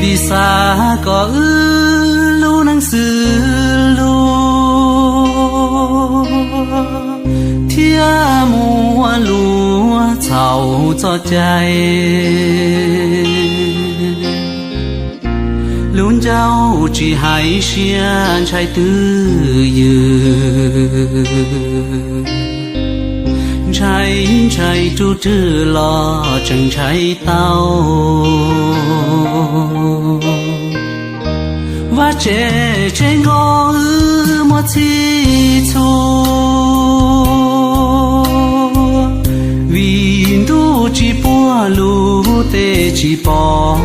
Vim xav kom wb lub neej xws lug thiab mus ua luag txhaum txoj cai. Lub ncauj tsis hais siab ntshai twj ywm, ntshai ntshai rub rwg los tseem ntshai tau. Vaj tse tsheb nkaus wb muaj txhij txhua, vim ntuj tsis puag lub teb tsis pom,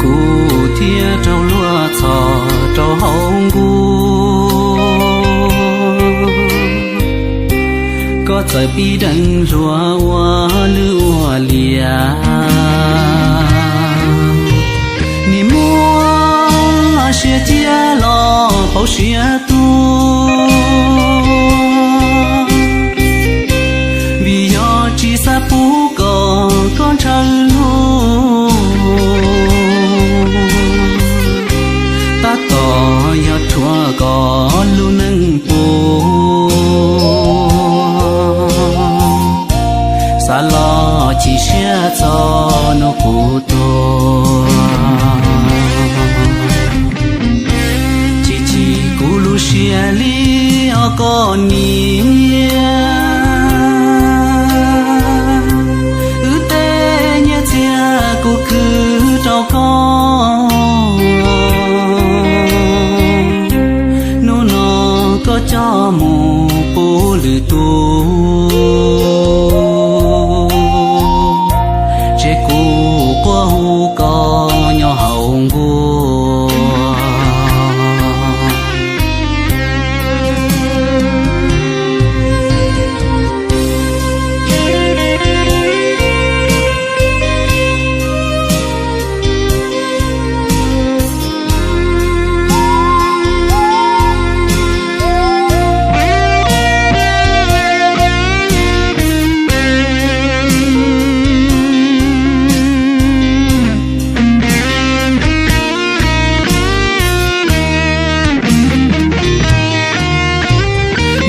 kuv thiaj raug luag txhom rau hauv nkuaj. Koj txawm pib deev hluas ua lwj ua liam, nim muab siab cia los pauv siab tuag. Vim yog tsis xav pub kom koj ntshaw lug, tab tom yog rhuav kom lub neej puv. Xav los chim siab txog nub kuv tuag, chim chim kuv lub siab li os koj niam. Wb tej nyiaj txiag kuv khwv rau koj, hnub no koj coj mus pub lwm tus, ces kuv quaj hu koj nyob hauv nkuaj.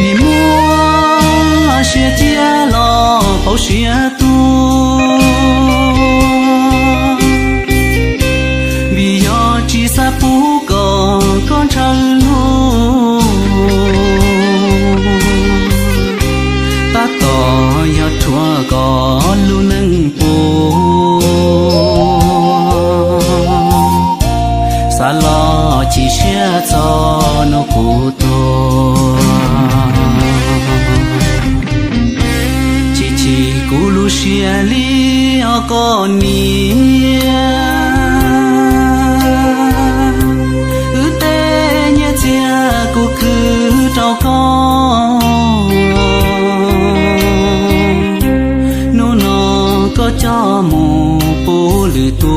Nim muab siab cia los pauv siab tuag, vim yog tsis xav pub kom koj ntshaw lug, tab tom yog rhuav kom lub neej puv. Xav los chim siab txog nub kuv tuag, chim chim kuv lub siab li os koj niam. Wb tej nyiaj txiag kuv khwv rau koj, hnub no koj coj mus pub lwm tus,